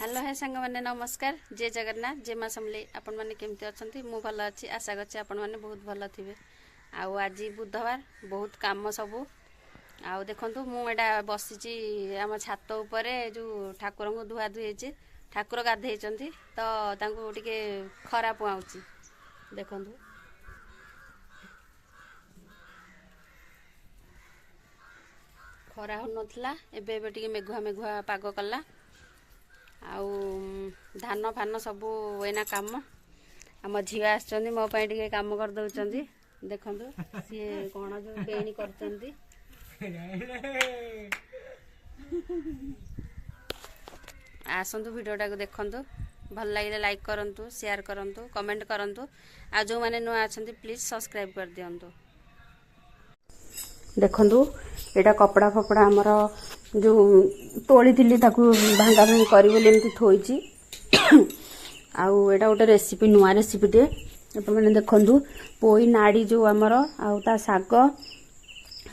Hello ହେ ସାଙ୍ଗମାନେ, ନମସ୍କାର। ଜୟ ଜଗନ୍ନାଥ, ଜୟ ମା ସମଲେଇ। ଆପଣମାନେ କେମିତି ଅଛନ୍ତି? ମୁଁ ଭଲ ଅଛି। ଆଶା କରୁଛି ଆପଣମାନେ ବହୁତ ଭଲ ଥିବେ। ଆଉ ଆଜି ବୁଧବାର, ବହୁତ କାମ ସବୁ। ଆଉ ଦେଖନ୍ତୁ, ମୁଁ ଏଇଟା ବସିଛି ଆମ ଛାତ ଉପରେ। ଯେଉଁ ଠାକୁରଙ୍କୁ ଧୁଆ ଧୁଇ ହେଇଛି, ଠାକୁର ଗାଧେଇଛନ୍ତି ତ ତାଙ୍କୁ ଟିକେ ଖରା ପୁଆଉଛି। ଦେଖନ୍ତୁ, ଖରା ହେଉନଥିଲା, ଏବେ ଏବେ ଟିକେ ମେଘୁଆ ମେଘୁଆ ପାଗ କଲା। ଆଉ ଧାନ ଫାନ ସବୁ ଏଇନା କାମ। ଆମ ଝିଅ ଆସିଛନ୍ତି, ମୋ ପାଇଁ ଟିକେ କାମ କରିଦେଉଛନ୍ତି। ଦେଖନ୍ତୁ, ସିଏ କ'ଣ ଯେଉଁ ବେଣୀ କରୁଛନ୍ତି। ଆସନ୍ତୁ, ଭିଡ଼ିଓଟାକୁ ଦେଖନ୍ତୁ। ଭଲ ଲାଗିଲେ ଲାଇକ୍ କରନ୍ତୁ, ସେୟାର କରନ୍ତୁ, କମେଣ୍ଟ କରନ୍ତୁ। ଆଉ ଯେଉଁମାନେ ନୂଆ ଅଛନ୍ତି, ପ୍ଲିଜ୍ ସବସ୍କ୍ରାଇବ୍ କରିଦିଅନ୍ତୁ। ଦେଖନ୍ତୁ, ଏଇଟା କପଡ଼ା ଫପଡ଼ା ଆମର ଯେଉଁ ତୋଳିଥିଲି, ତାକୁ ଭାଙ୍ଗା ଭାଙ୍ଗି କରି ବୋଲି ଏମିତି ଥୋଇଛି। ଆଉ ଏଇଟା ଗୋଟେ ରେସିପି, ନୂଆ ରେସିପିଟିଏ। ଆପଣମାନେ ଦେଖନ୍ତୁ, ପୋଇ ନାଡ଼ି ଯେଉଁ ଆମର, ଆଉ ତା ଶାଗ,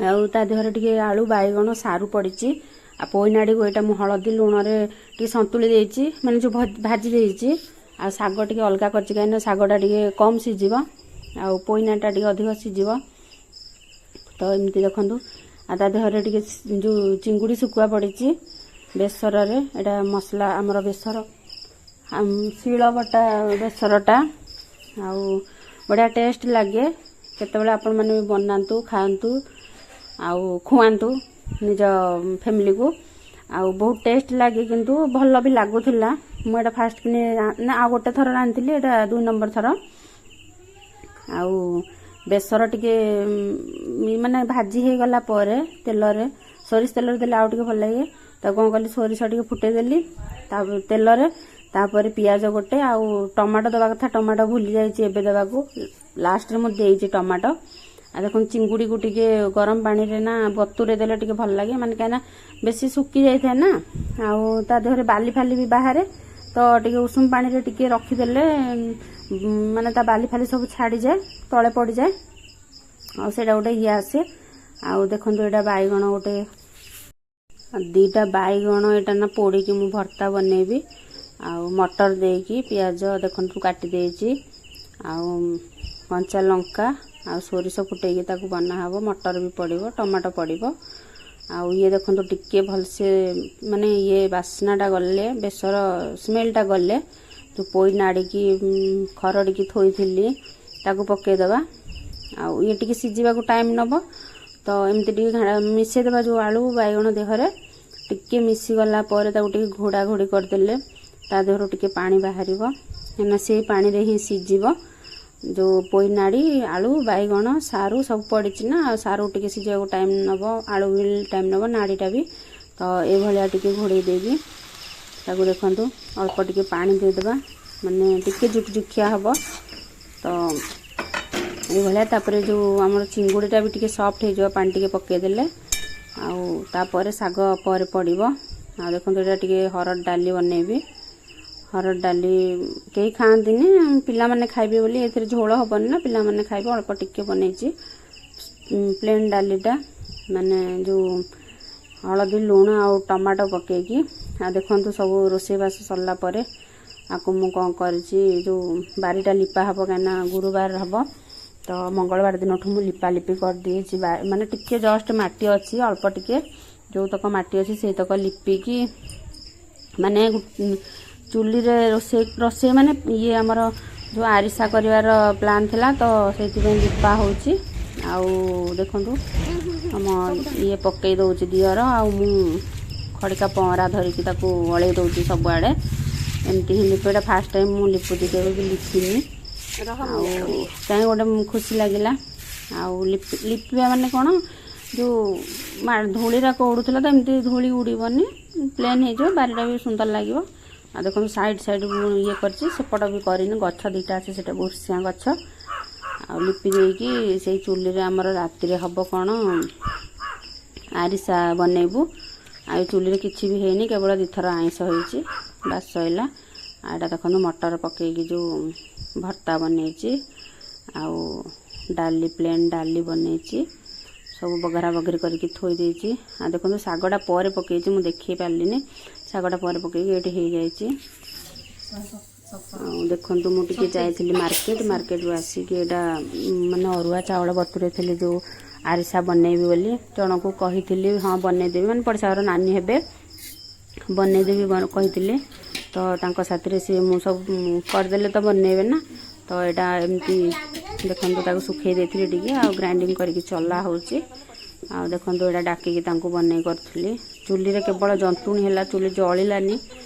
ଆଉ ତା ଦେହରେ ଟିକେ ଆଳୁ, ବାଇଗଣ, ସାରୁ ପଡ଼ିଛି। ଆଉ ପୋଇ ନାଡ଼ିକୁ ଏଇଟା ମୁଁ ହଳଦୀ ଲୁଣରେ ଟିକେ ସନ୍ତୁଳି ଦେଇଛି, ମାନେ ଯେଉଁ ଭାଜି ଦେଇଛି। ଆଉ ଶାଗ ଟିକେ ଅଲଗା କରିଛି, କାହିଁକିନା ଶାଗଟା ଟିକେ କମ୍ ସିଝିବ ଆଉ ପୋଇ ନାଡ଼ିଟା ଟିକେ ଅଧିକ ସିଝିବ। ତ ଏମିତି ଦେଖନ୍ତୁ। ଆଉ ତା ଦେହରେ ଟିକେ ଯେଉଁ ଚିଙ୍ଗୁଡ଼ି ଶୁଖୁଆ ପଡ଼ିଛି ବେସରରେ। ଏଇଟା ମସଲା ଆମର ବେସର, ଶିଳ ବଟା ବେସରଟା। ଆଉ ବଢ଼ିଆ ଟେଷ୍ଟ ଲାଗେ। କେତେବେଳେ ଆପଣମାନେ ବି ବନାନ୍ତୁ, ଖାଆନ୍ତୁ ଆଉ ଖୁଆନ୍ତୁ ନିଜ ଫ୍ୟାମିଲିକୁ। ଆଉ ବହୁତ ଟେଷ୍ଟ ଲାଗେ, କିନ୍ତୁ ଭଲ ବି ଲାଗୁଥିଲା। ମୁଁ ଏଇଟା ଫାଷ୍ଟ କିନି ନା ଆଉ ଗୋଟେ ଥର ରାନ୍ଧିଥିଲି, ଏଇଟା 2 ନମ୍ବର ଥର। ଆଉ ବେସର ଟିକେ ମାନେ ଭାଜି ହେଇଗଲା ପରେ ତେଲରେ, ସୋରିଷ ତେଲରେ ଦେଲେ ଆଉ ଟିକେ ଭଲ ଲାଗେ। ତାକୁ କ'ଣ କଲି, ସୋରିଷ ଟିକେ ଫୁଟେଇ ଦେଲି ତା ତେଲରେ। ତାପରେ ପିଆଜ ଗୋଟେ ଆଉ ଟମାଟୋ ଦେବା କଥା, ଟମାଟୋ ଭୁଲି ଯାଇଛି ଏବେ ଦେବାକୁ, ଲାଷ୍ଟରେ ମୁଁ ଦେଇଛି ଟମାଟୋ। ଆଉ ଦେଖନ୍ତୁ, ଚିଙ୍ଗୁଡ଼ିକୁ ଟିକେ ଗରମ ପାଣିରେ ନା ବତୁରେଇ ଦେଲେ ଟିକେ ଭଲ ଲାଗେ, ମାନେ କାହିଁକିନା ବେଶୀ ଶୁଖି ଯାଇଥାଏ ନା, ଆଉ ତା ଦେହରେ ବାଲି ଫାଲି ବି ବାହାରେ। ତ ଟିକେ ଉଷୁମ ପାଣିରେ ଟିକେ ରଖିଦେଲେ ମାନେ ତା ବାଲି ଫାଲି ସବୁ ଛାଡ଼ିଯାଏ, ତଳେ ପଡ଼ିଯାଏ, ଆଉ ସେଇଟା ଗୋଟେ ଇଏ ଆସେ। ଆଉ ଦେଖନ୍ତୁ, ଏଇଟା ବାଇଗଣ ଗୋଟେ 2ଟା ବାଇଗଣ, ଏଇଟା ନା ପୋଡ଼ିକି ମୁଁ ଭର୍ତ୍ତା ବନେଇବି ଆଉ ମଟର ଦେଇକି। ପିଆଜ ଦେଖନ୍ତୁ କାଟି ଦେଇଛି, ଆଉ କଞ୍ଚା ଲଙ୍କା ଆଉ ସୋରିଷ ଫୁଟେଇକି ତାକୁ ବନା ହେବ। ମଟର ବି ପଡ଼ିବ, ଟମାଟୋ ପଡ଼ିବ। ଆଉ ଇଏ ଦେଖନ୍ତୁ, ଟିକେ ଭଲସେ ମାନେ ଇଏ ବାସ୍ନାଟା ଗଲେ, ବେସର ସ୍ମେଲଟା ଗଲେ, ଯେଉଁ ପୋଇ ନାଡ଼ିକି ଖରଡ଼ିକି ଥୋଇଥିଲି ତାକୁ ପକାଇଦେବା। ଆଉ ଇଏ ଟିକେ ସିଝିବାକୁ ଟାଇମ୍ ନେବ, ତ ଏମିତି ଟିକେ ମିଶାଇଦେବା ଯେଉଁ ଆଳୁ ବାଇଗଣ ଦେହରେ। ଟିକେ ମିଶିଗଲା ପରେ ତାକୁ ଟିକେ ଘୋଡ଼ା ଘୋଡ଼ି କରିଦେଲେ ତା ଦେହରୁ ଟିକେ ପାଣି ବାହାରିବ, କାହିଁକିନା ସେଇ ପାଣିରେ ହିଁ ସିଝିବ। ଯେଉଁ ପୋଇ ନାଡ଼ି, ଆଳୁ, ବାଇଗଣ, ସାରୁ ସବୁ ପଡ଼ିଛି ନା, ଆଉ ସାରୁ ଟିକେ ସିଝିବାକୁ ଟାଇମ୍ ନେବ, ଆଳୁ ବି ଟାଇମ୍ ନେବ, ନାଡ଼ିଟା ବି। ତ ଏଇଭଳିଆ ଟିକେ ଘୋଡ଼େଇ ଦେଇକି ତାକୁ ଦେଖନ୍ତୁ ଅଳ୍ପ ଟିକେ ପାଣି ଦେଇଦେବା, ମାନେ ଟିକେ ଜୁକଜୁକିଆ ହେବ। ତ ଏଇଭଳିଆ। ତାପରେ ଯେଉଁ ଆମର ଚିଙ୍ଗୁଡ଼ିଟା ବି ଟିକେ ସଫ୍ଟ ହେଇଯିବ ପାଣି ଟିକେ ପକାଇଦେଲେ। ଆଉ ତାପରେ ଶାଗ ପରେ ପଡ଼ିବ। ଆଉ ଦେଖନ୍ତୁ, ଏଇଟା ଟିକେ ହରଡ଼ ଡାଲି ବନେଇବି। ହରଡ଼ ଡାଲି କେହି ଖାଆନ୍ତିନି, ପିଲାମାନେ ଖାଇବେ ବୋଲି। ଏଥିରେ ଝୋଳ ହେବନି ନା, ପିଲାମାନେ ଖାଇବେ, ଅଳ୍ପ ଟିକେ ବନେଇଛି ପ୍ଲେନ୍ ଡାଲିଟା, ମାନେ ଯେଉଁ ହଳଦୀ, ଲୁଣ ଆଉ ଟମାଟୋ ପକାଇକି। ଆଉ ଦେଖନ୍ତୁ, ସବୁ ରୋଷେଇବାସ ସରିଲା ପରେ ଆକୁ ମୁଁ କ'ଣ କରିଛି, ଯେଉଁ ବାରିଟା ଲିପା ହେବ, କାହିଁକିନା ଗୁରୁବାର ହେବ। ତ ମଙ୍ଗଳବାର ଦିନଠୁ ମୁଁ ଲିପା ଲିପି କରିଦେଇଛି, ମାନେ ଟିକେ ଜଷ୍ଟ ମାଟି ଅଛି, ଅଳ୍ପ ଟିକେ। ଯେଉଁତକ ମାଟି ଅଛି ସେଇତକ ଲିପିକି, ମାନେ ଚୁଲିରେ ରୋଷେଇ ମାନେ ଇଏ ଆମର ଯେଉଁ ଆରିସା କରିବାର ପ୍ଲାନ୍ ଥିଲା, ତ ସେଇଥିପାଇଁ ଲିପା ହେଉଛି। ଆଉ ଦେଖନ୍ତୁ, ଆମ ଇଏ ପକେଇ ଦେଉଛି ଦିଅର, ଆଉ ମୁଁ ଖଡ଼ିକା ପହଁରା ଧରିକି ତାକୁ ଅଳେଇ ଦେଉଛି ସବୁଆଡ଼େ। ଏମିତି ହିଁ ଲିପେ। ଏଇଟା ଫାଷ୍ଟ ଟାଇମ୍ ମୁଁ ଲିପୁଛି, କେବେ ବି ଲିପିନି। ଆଉ କାହିଁ ଗୋଟେ ଖୁସି ଲାଗିଲା। ଆଉ ଲିପିବା ମାନେ କ'ଣ, ଯେଉଁ ଧୂଳିରାକ ଉଡ଼ୁଥିଲା, ତ ଏମିତି ଧୂଳି ଉଡ଼ିବନି, ପ୍ଲେନ୍ ହେଇଯିବ, ବାରିଟା ବି ସୁନ୍ଦର ଲାଗିବ। ଆଉ ଦେଖନ୍ତୁ, ସାଇଡ଼୍ ସାଇଡ଼୍ ମୁଁ ଇଏ କରିଛି, ସେପଟ ବି କରିନି। ଗଛ 2ଟା ଅଛି, ସେଟା ବୁର୍ସିଆ ଗଛ। ଆଉ ଲିପି ଦେଇକି ସେଇ ଚୁଲିରେ ଆମର ରାତିରେ ହେବ କ'ଣ, ଆରିସା ବନେଇବୁ। ଆଉ ଏ ଚୁଲିରେ କିଛି ବି ହେଇନି, କେବଳ 2ଥର ଆଇଁଷ ହେଇଛି, ବାସ୍ ସଇଲା। ଆଉ ଏଇଟା ଦେଖନ୍ତୁ, ମଟର ପକେଇକି ଯେଉଁ ଭର୍ତ୍ତା ବନେଇଛି, ଆଉ ଡାଲି, ପ୍ଲେନ୍ ଡାଲି ବନେଇଛି। ସବୁ ବଘରା ବଘରି କରିକି ଥୋଇ ଦେଇଛି। ଆଉ ଦେଖନ୍ତୁ, ଶାଗଟା ପରେ ପକେଇଛି, ମୁଁ ଦେଖେଇ ପାରିଲିନି। ଶାଗଟା ପରେ ପକେଇକି ଏଇଠି ହେଇଯାଇଛି। ଆଉ ଦେଖନ୍ତୁ, ମୁଁ ଟିକେ ଯାଇଥିଲି ମାର୍କେଟ। ମାର୍କେଟରୁ ଆସିକି ଏଇଟା ମାନେ ଅରୁଆ ଚାଉଳ ବତୁରେଇଥିଲି, ଯେଉଁ ଆରିସା ବନେଇବି ବୋଲି। ଜଣକୁ କହିଥିଲି, ହଁ ବନେଇଦେବି, ମାନେ ପଡ଼ିଶା ଘର ନାନୀ ହେବେ, ବନେଇଦେବି କହିଥିଲି। ତ ତାଙ୍କ ସାଥିରେ ସିଏ ମୁଁ ସବୁ କରିଦେଲେ ତ ବନେଇବେ ନା। ତ ଏଇଟା ଏମିତି ଦେଖନ୍ତୁ, ତାକୁ ଶୁଖେଇ ଦେଇଥିଲି ଟିକେ ଆଉ ଗ୍ରାଇଣ୍ଡିଙ୍ଗ କରିକି ଚଲା ହେଉଛି। ଆଉ ଦେଖନ୍ତୁ, ଏଇଟା ଡାକିକି ତାଙ୍କୁ ବନେଇ କରୁଥିଲି। ଚୁଲିରେ କେବଳ ଜନ୍ତୁଣି ହେଲା, ଚୁଲି ଜଳିଲାନି।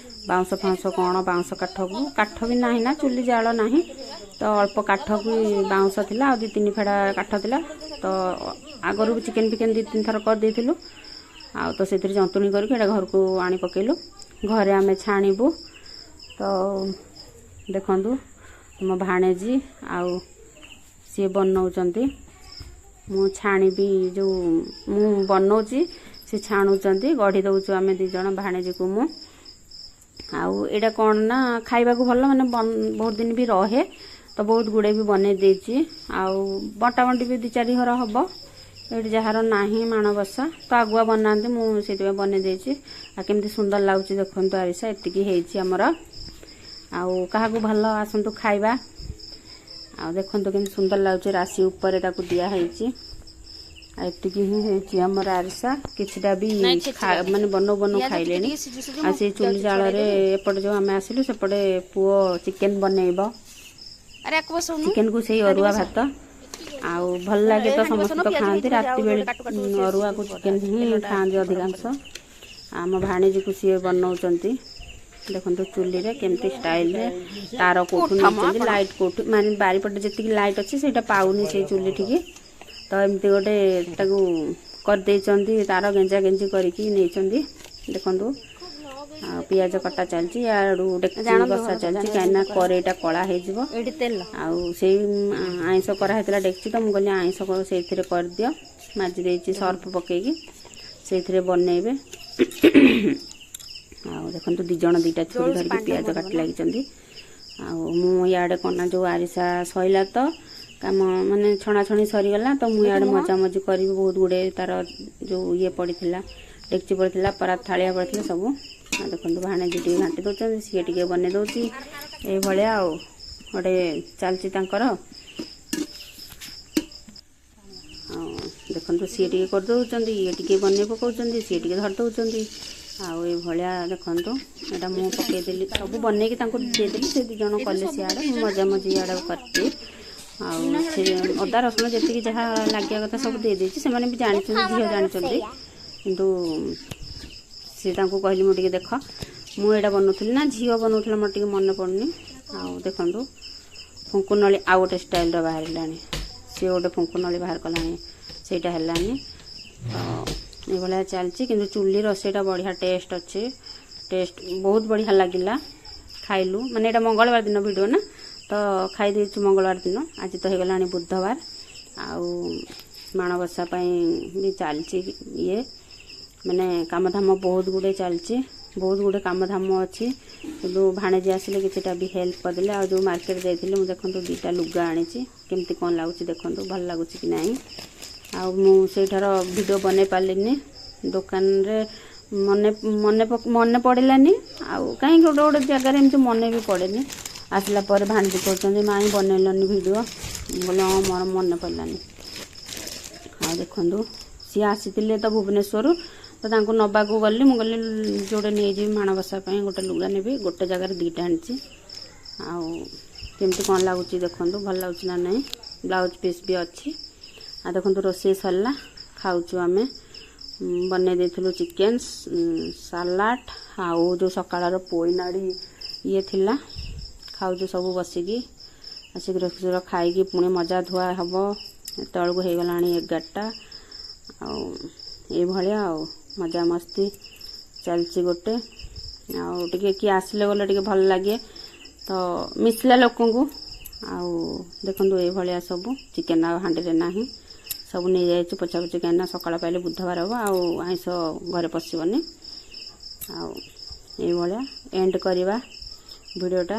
ବାଉଁଶ ଫାଉଁଶ କ'ଣ, ବାଉଁଶ କାଠକୁ, କାଠ ବି ନାହିଁ ନା, ଚୁଲି ଜାଳ ନାହିଁ। ତ ଅଳ୍ପ କାଠକୁ ବାଉଁଶ ଥିଲା ଆଉ ଦୁଇ ତିନି ଫେଡ଼ା କାଠ ଥିଲା। ତ ଆଗରୁ ବି ଚିକେନ୍ ଫିକେନ୍ ଦୁଇ ତିନି ଥର କରିଦେଇଥିଲୁ। ଆଉ ତ ସେଥିରେ ଜନ୍ତୁଣି କରିକି ଏଇଟା ଘରକୁ ଆଣି ପକେଇଲୁ, ଘରେ ଆମେ ଛାଣିବୁ। ତ ଦେଖନ୍ତୁ, ମୋ ଭାଣେଜୀ ଆଉ ସିଏ ବନଉଛନ୍ତି, ମୁଁ ଛାଣିବି। ଯେଉଁ ମୁଁ ବନଉଛି, ସେ ଛାଣୁଛନ୍ତି, ଗଢ଼ି ଦେଉଛୁ ଆମେ ଦୁଇ ଜଣ, ଭାଣେଜୀକୁ ମୁଁ। ଆଉ ଏଇଟା କ'ଣ ନା ଖାଇବାକୁ ଭଲ, ମାନେ ବହୁତ ଦିନ ବି ରହେ। ତ ବହୁତ ଗୁଡ଼େ ବି ବନେଇ ଦେଇଛି ଆଉ ବଣ୍ଟା ବଣ୍ଟି ବି ଦୁଇ ଚାରି ଘର ହବ। ଏଇଠି ଯାହାର ନାହିଁ ମାଣବସା, ତ ଆଗୁଆ ବନାନ୍ତି, ମୁଁ ସେଇଥିପାଇଁ ବନେଇ ଦେଇଛି। ଆଉ କେମିତି ସୁନ୍ଦର ଲାଗୁଛି ଦେଖନ୍ତୁ ଆରିସା। ଏତିକି ହେଇଛି ଆମର। ଆଉ କାହାକୁ ଭଲ, ଆସନ୍ତୁ ଖାଇବା। ଆଉ ଦେଖନ୍ତୁ କେମିତି ସୁନ୍ଦର ଲାଗୁଛି, ରାଶି ଉପରେ ତାକୁ ଦିଆହେଇଛି। ଆଉ ଏତିକି ହିଁ ହେଇଛି ଆମର ଆରିସା। କିଛିଟା ବି ମାନେ ବନଉ ବନଉ ଖାଇଲେଣି। ଆଉ ସେଇ ଚୁଲି ଜାଳରେ ଏପଟେ ଯେଉଁ ଆମେ ଆସିଲୁ, ସେପଟେ ପୁଅ ଚିକେନ ବନେଇବ। ଚିକେନକୁ ସେଇ ଅରୁଆ ଭାତ ଆଉ ଭଲ ଲାଗେ, ତ ସମସ୍ତେ ତ ଖାଆନ୍ତି। ରାତି ବେଳେ ଅରୁଆକୁ ଚିକେନ ହିଁ ଖାଆନ୍ତି ଅଧିକାଂଶ। ଆମ ଭାଣିଜୀକୁ ସିଏ ବନଉଛନ୍ତି। ଦେଖନ୍ତୁ ଚୁଲିରେ କେମିତି ଷ୍ଟାଇଲରେ ତାର କୋଉଠୁ ନେଇଛନ୍ତି, ଲାଇଟ୍ କୋଉଠୁ, ମାନେ ବାରିପଟେ ଯେତିକି ଲାଇଟ୍ ଅଛି ସେଇଟା ପାଉନି ସେଇ ଚୁଲିଠିକି। ତ ଏମିତି ଗୋଟେ ତାକୁ କରିଦେଇଛନ୍ତି, ତାର ଗେଞ୍ଜା ଗେଞ୍ଜି କରିକି ନେଇଛନ୍ତି। ଦେଖନ୍ତୁ, ଆଉ ପିଆଜ କଟା ଚାଲିଛି, ଆଡ଼ୁ ଡେକ୍ଚି ବସା ଚାଲିଛି, କାହିଁକିନା କରେଇଟା କଳା ହେଇଯିବ। ଆଉ ସେଇ ଆଇଁଷ କରାହେଇଥିଲା ଡେକ୍ଚି, ତ ମୁଁ କହିଲି ଆଇଁଷ ସେଇଥିରେ କରିଦିଅ। ମାଜି ଦେଇଛି ସର୍ଫ ପକେଇକି, ସେଇଥିରେ ବନେଇବେ। ଆଉ ଦେଖନ୍ତୁ, ଦୁଇ ଜଣ ଦୁଇଟା ଛୁରୀ ଧରିକି ପିଆଜ କାଟି ଲାଗିଛନ୍ତି। ଆଉ ମୁଁ ଇଆଡ଼େ କ'ଣ ନା ଯେଉଁ ଆରିସା ସଇଲା, ତ କାମ ମାନେ ଛଣାଛଣି ସରିଗଲା, ତ ମୁଁ ଇଆଡ଼େ ମଜାମଜି କରିବି। ବହୁତ ଗୁଡ଼ିଏ ତାର ଯେଉଁ ଇଏ ପଡ଼ିଥିଲା, ଡେକ୍ଚି ପଡ଼ିଥିଲା, ପରାତ ଥାଳିଆ ପଡ଼ିଥିଲା ସବୁ। ଆଉ ଦେଖନ୍ତୁ, ଭାଣେଜୀ ଟିକେ ଘାଣ୍ଟି ଦେଉଛନ୍ତି, ସିଏ ଟିକେ ବନେଇ ଦେଉଛି, ଏଇଭଳିଆ ଆଉ ଗୋଟେ ଚାଲିଛି ତାଙ୍କର। ଆଉ ଦେଖନ୍ତୁ, ସିଏ ଟିକେ କରିଦେଉଛନ୍ତି, ଇଏ ଟିକେ ବନେଇ ପକାଉଛନ୍ତି, ସିଏ ଟିକେ ଧରି ଦେଉଛନ୍ତି, ଆଉ ଏଇଭଳିଆ। ଦେଖନ୍ତୁ, ଏଇଟା ମୁଁ ପକେଇଦେଲି, ସବୁ ବନେଇକି ତାଙ୍କୁ ଦେଇଦେଲି। ସେ ଦୁଇ ଜଣ କଲେ ସିଆଡ଼େ, ମୁଁ ମଜାମଜି ଇଆଡ଼େ କରିଛି। ଆଉ ସେ ଅଦା ରସୁଣ ଯେତିକି ଯାହା ଲାଗିବା କଥା ସବୁ ଦେଇଦେଇଛି। ସେମାନେ ବି ଜାଣିଛନ୍ତି, ଝିଅ ଜାଣିଛନ୍ତି, କିନ୍ତୁ ସେ ତାଙ୍କୁ କହିଲି ମୁଁ ଟିକେ ଦେଖ। ମୁଁ ଏଇଟା ବନଉଥିଲି ନା ଝିଅ ବନଉଥିଲା, ମୋର ଟିକେ ମନେ ପଡ଼ୁନି। ଆଉ ଦେଖନ୍ତୁ, ଫୁଙ୍କୁ ନଳି ଆଉ ଗୋଟେ ଷ୍ଟାଇଲର ବାହାରିଲାଣି। ସିଏ ଗୋଟେ ଫୁଙ୍କୁ ନଳି ବାହାର କଲାଣି, ସେଇଟା ହେଲାନି। ତ ଏଇଭଳିଆ ଚାଲିଛି। କିନ୍ତୁ ଚୁଲି ରୋଷେଇଟା ବଢ଼ିଆ ଟେଷ୍ଟ ଅଛି, ଟେଷ୍ଟ ବହୁତ ବଢ଼ିଆ ଲାଗିଲା, ଖାଇଲୁ। ମାନେ ଏଇଟା ମଙ୍ଗଳବାର ଦିନ ଭିଡ଼ିଓ ନା, ତ ଖାଇ ଦେଇଛୁ ମଙ୍ଗଳବାର ଦିନ। ଆଜି ତ ହେଇଗଲାଣି ବୁଧବାର। ଆଉ ମାଣବସା ପାଇଁ ବି ଚାଲିଛି ଇଏ, ମାନେ କାମଧାମ ବହୁତ ଗୁଡ଼ିଏ ଚାଲିଛି, ବହୁତ ଗୁଡ଼ିଏ କାମଧାମ ଅଛି। କିନ୍ତୁ ଭାଣେଜୀ ଆସିଲେ କିଛିଟା ବି ହେଲ୍ପ କରିଦେଲେ। ଆଉ ଯେଉଁ ମାର୍କେଟ ଯାଇଥିଲି ମୁଁ, ଦେଖନ୍ତୁ, ଦୁଇଟା ଲୁଗା ଆଣିଛି। କେମିତି କ'ଣ ଲାଗୁଛି ଦେଖନ୍ତୁ, ଭଲ ଲାଗୁଛି କି ନାହିଁ। ଆଉ ମୁଁ ସେଇଠାର ଭିଡ଼ିଓ ବନେଇ ପାରିଲିନି, ଦୋକାନରେ ମନେ ମନେ ମନେ ପଡ଼ିଲାନି। ଆଉ କାହିଁକି ଗୋଟେ ଗୋଟେ ଜାଗାରେ ଏମିତି ମନେ ବି ପଡ଼େନି। ଆସିଲା ପରେ ଭାଣିଜୀ କହୁଛନ୍ତି, ମାଇଁ ବନେଇଲନି ଭିଡ଼ିଓ? ମୁଁ କହିଲି, ହଁ, ମୋର ମନେ ପଡ଼ିଲାନି। ଆଉ ଦେଖନ୍ତୁ, ସିଏ ଆସିଥିଲେ ତ ଭୁବନେଶ୍ୱରରୁ, ତ ତାଙ୍କୁ ନେବାକୁ ଗଲି। ମୁଁ କହିଲି ଯୋଉଟେ ନେଇଯିବି, ମାଣବସା ପାଇଁ ଗୋଟେ ଲୁଗା ନେବି। ଗୋଟେ ଜାଗାରେ ଦୁଇଟା ଆଣିଛି। ଆଉ କେମିତି କ'ଣ ଲାଗୁଛି ଦେଖନ୍ତୁ, ଭଲ ଲାଗୁଛି ନା ନାହିଁ। ବ୍ଲାଉଜ୍ ପିସ୍ ବି ଅଛି। ଆଉ ଦେଖନ୍ତୁ, ରୋଷେଇ ସରିଲା, ଖାଉଛୁ ଆମେ। ବନେଇ ଦେଇଥିଲୁ ଚିକେନ୍, ସାଲାଡ଼ ଆଉ ଯେଉଁ ସକାଳର ପୋଇନାଡ଼ି ଇଏ ଥିଲା। ଖାଉଛୁ ସବୁ ବସିକି। ଆଉ ଶୀଘ୍ର ଶୀଘ୍ର ଖାଇକି ପୁଣି ମଜା ଧୁଆ ହେବ। ଏତେବେଳକୁ ହେଇଗଲାଣି 11ଟା। ଆଉ ଏଇଭଳିଆ ଆଉ ମଜାମସ୍ତି ଚାଲିଛି ଗୋଟେ। ଆଉ ଟିକେ କିଏ ଆସିଲେ ଗଲେ ଟିକେ ଭଲ ଲାଗେ, ତ ମିଶିଲା ଲୋକଙ୍କୁ। ଆଉ ଦେଖନ୍ତୁ, ଏଇଭଳିଆ ସବୁ। ଚିକେନ୍ ଆଉ ହାଣ୍ଡିରେ ନାହିଁ, ସବୁ ନେଇଯାଇଛୁ ପୋଛାପୋଛି, କାହିଁକିନା ସକାଳ ପାଇଲେ ବୁଧବାର ହେବ, ଆଉ ଆଇଁଷ ଘରେ ପଶିବନି। ଆଉ ଏଇଭଳିଆ ଏଣ୍ଡ କରିବା ଭିଡ଼ିଓଟା।